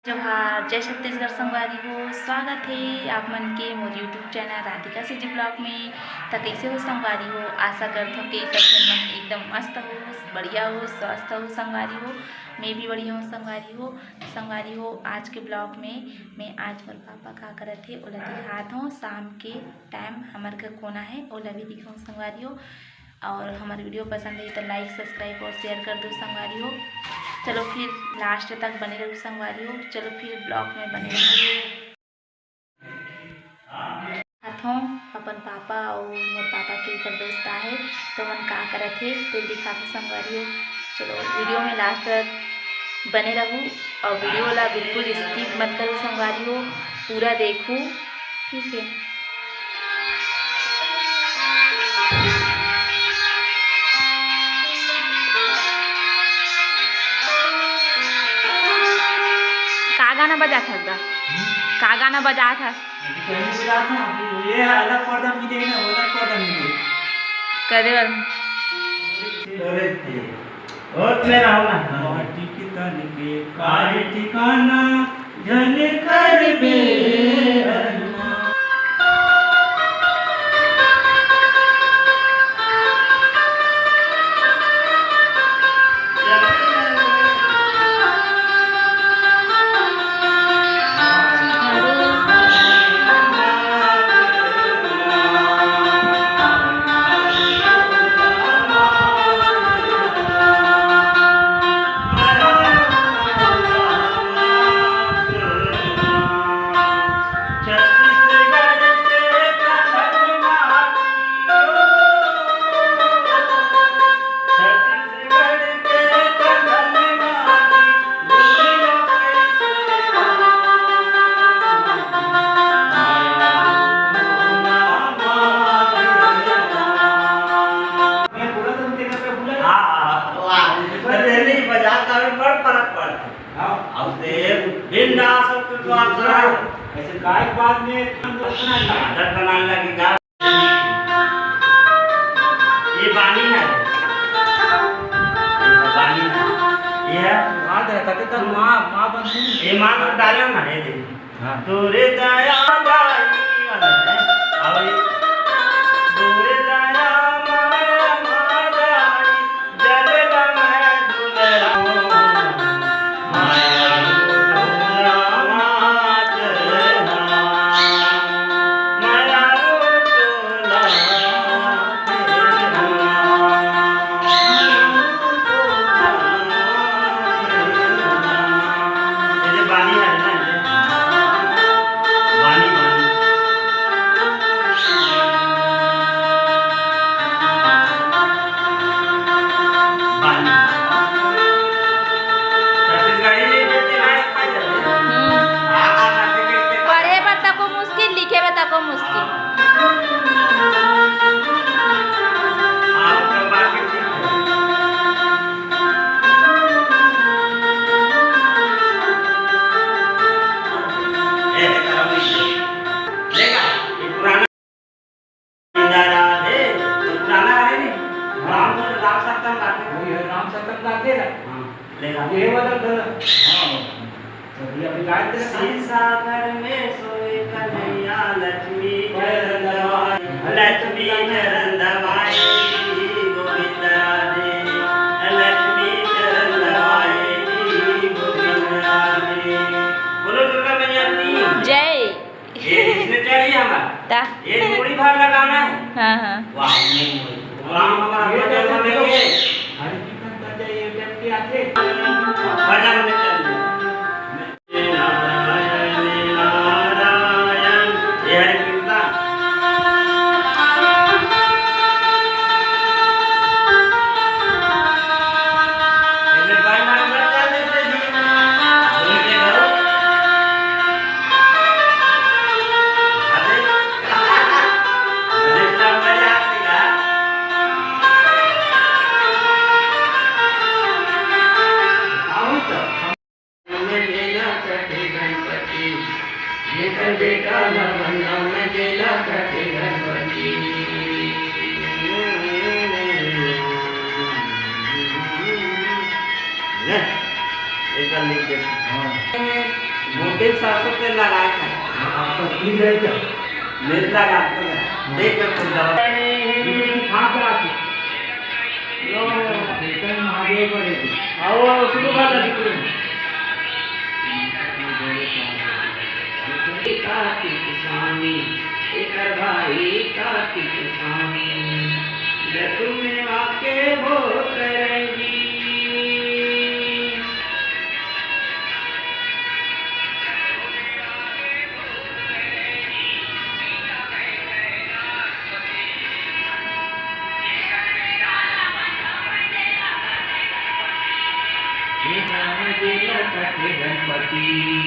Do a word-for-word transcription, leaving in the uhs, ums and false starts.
जोहार, जय छत्तीसगढ़ संगवारी हो। स्वागत हे आप मन के मोर YouTube channel Radhika CG blog में। त कइसे हो संगवारी हो? आशा करथों कि सब झन मन एकदम मस्त हो, बढ़िया हो, स्वस्थ हो संगवारी हो। मैं भी बढ़िया हूँ संगवारी हो। संगवारी हो, आज के ब्लॉग में मैं आज मोर पापा का करत हे ओला दिखात हूँ। शाम के टाइम हमर घर कोना है, ओला भी दिखाऊँ संगवारी हो। और हमर वीडियो पसंद है तो लाइक, सब्सक्राइब और शेयर कर दो संगवारी हो। चलो फिर लास्ट तक बने रहो संगवारी हो। चलो फिर ब्लॉग में बने रहो। हथों अपन पापा और मोर पापा के एकर दोस्त आहे, तो मन का करत हे, ते दिखात हे संगवारी हो। चलो वीडियो में लास्ट तक बने रहू और वीडियो ला बिल्कुल स्किप मत करो संगवारी हो, पूरा देखू, ठीक है। का गाना बजात हस गा? का गाना बजात हस? अभी कहीं भी जात हूँ, अभी ये अलग पर्दा मिले ना, वो अलग पर्दा मिले। करे वाला। अरे, होत में रहो ना। माटी के तन के काय ठिकाना, झन करबे अरमान। हाँ, हाँ, वाह। अरे नहीं, मजाक का भी बड़ फर्क पड़ता है। हाँ। अब से बिंदास हो तो, तो आप सुनाओ। ऐसे गायक बाद में आदत बनाने लगी गा। ये बानी है, ये बानी है, ये है। याद रहता कि तब माँ, माँ बनती नहीं। ये माँ को डालो ना, ये देखो। हाँ। तोरे दया माई वाला है। और ये तोरे दया माई, माई, जलवा में दुलरा, माया दुलरा मात, माया दुलरा। हम्म। पढ़े बर तको मुश्किल, लिखे बर तको मुश्किल। हाँ, लेगा। ये वाला गाना। हाँ। तो भैया, अभी गायत्री शीश सागर में सोए कन्हैया, लक्ष्मी चरण दबाए, लक्ष्मी चरण दबाए, गोविंद राधे, लक्ष्मी चरण दबाए, गोविंद राधे। बोलो दुर्गा मैया की जय। ये इसने क्या लिया हमारा? ता। ये थोड़ी बार लगाना है। हाँ, हाँ। वाह, नहीं, नहीं। राम हमारा ये भजन तो में ये। हरि कीर्तन कर दे, ये टाइप के आते। भजन में चल दे। नारायण, नारायण। ये हरि कीर्तन। तेल, सरसों तेल लगाए थे। आपका ठीक है क्या? मेरे लगा तो है। देख के खुद दवा। खा के आके। लो, महादेव बड़े। आओ, आओ, शुरू कर दे। कार्तिक स्वामी, एकर भाई कार्तिक स्वामी, जतु मेवा के भोग करेगी। गणपति।